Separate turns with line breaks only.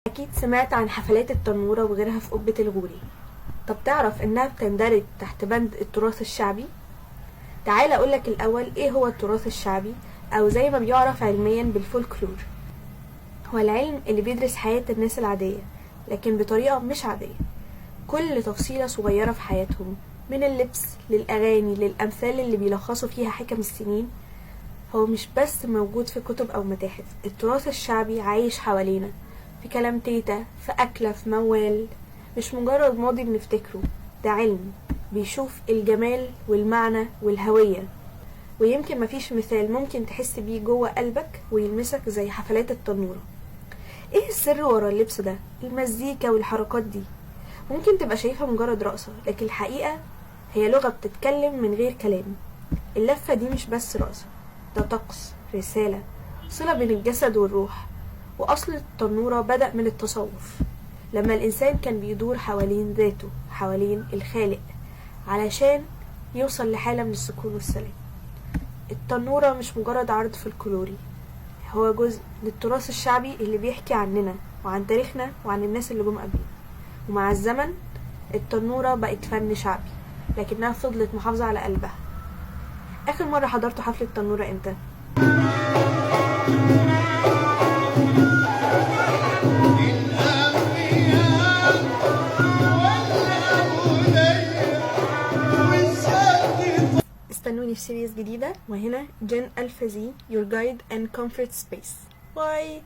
أكيد سمعت عن حفلات التنورة وغيرها في قبة الغوري. طب تعرف إنها بتندرج تحت بند التراث الشعبي؟ تعال أقولك الأول إيه هو التراث الشعبي، أو زي ما بيعرف علميا بالفولكلور. هو العلم اللي بيدرس حياة الناس العادية، لكن بطريقة مش عادية. كل تفصيلة صغيرة في حياتهم، من اللبس للأغاني للأمثال اللي بيلخصوا فيها حكم السنين، هو مش بس موجود في كتب أو متاحف. التراث الشعبي عايش حوالينا، في كلام تيتا، في أكلة، في موال. مش مجرد ماضي بنفتكره، ده علم بيشوف الجمال والمعنى والهوية. ويمكن مفيش مثال ممكن تحس بيه جوه قلبك ويلمسك زي حفلات التنورة. ايه السر ورا اللبس ده، المزيكا والحركات دي؟ ممكن تبقى شايفها مجرد رقصة، لكن الحقيقة هي لغة بتتكلم من غير كلام. اللفة دي مش بس رقصة، ده طقس، رسالة، صلة بين الجسد والروح. وأصل التنورة بدأ من التصوف، لما الإنسان كان بيدور حوالين ذاته، حوالين الخالق، علشان يوصل لحالة من السكون والسلام. التنورة مش مجرد عرض فلكلوري، هو جزء من التراث الشعبي اللي بيحكي عننا وعن تاريخنا وعن الناس اللي جم قبلنا. ومع الزمن التنورة بقت فن شعبي، لكنها فضلت محافظة على قلبها. آخر مرة حضرت حفلة تنورة امتى؟
الأنبياء والأولياء والسيد.
استنوني في series جديدة، وهنا جن ألفازي، your guide and comfort space. Bye.